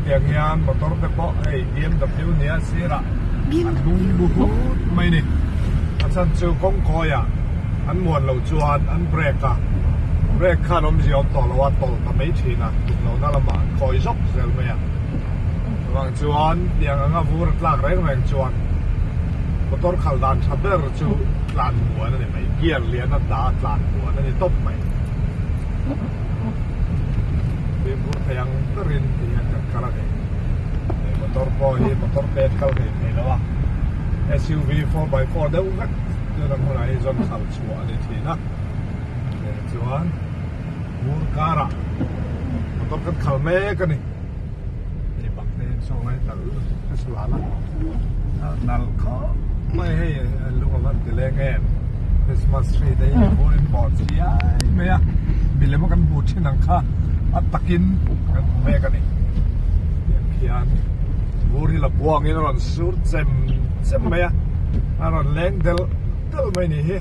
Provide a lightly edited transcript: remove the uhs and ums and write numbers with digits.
tiang hian motor te pawh hei BMW nia sirah an hnung bu hut mai ni. A chhan chu kawngkawi ah an muan loh chuan an brake a, brake khan awmzia awm tawh lo a, tawlh ta mai thin a, tum lohna lamah an kawi zawk zel mai a. Chuvang chuan tiang anga vur a tlak reng reng chuan motor khalh dan tha ber chu tlan muan a ni mai, gear lian a dah a tlan muan a ni tawp mai. Fimkhur thei ang berin ti hian kan kal a ni. Hei motor pawh hi motor te kal thei thei lo a, SUV 4x4 deuh vek tuna hmunah hi zawn khalh chhuah a ni thin a. Chuan vur karah motor kan khalh mek a ni. Hei bang te hian sawn lai nalh ka chhuah a, nalh khawp mai hei lung a van ti leng em Christmas tree te hi vur in bawh chiai mai a milem a kan hmuh thin ang kha a takin kan hmu mek a ni tiang khian vur hi la buangin a rawn sur chem chem mai a a rawn leng delh delh mai ni hi.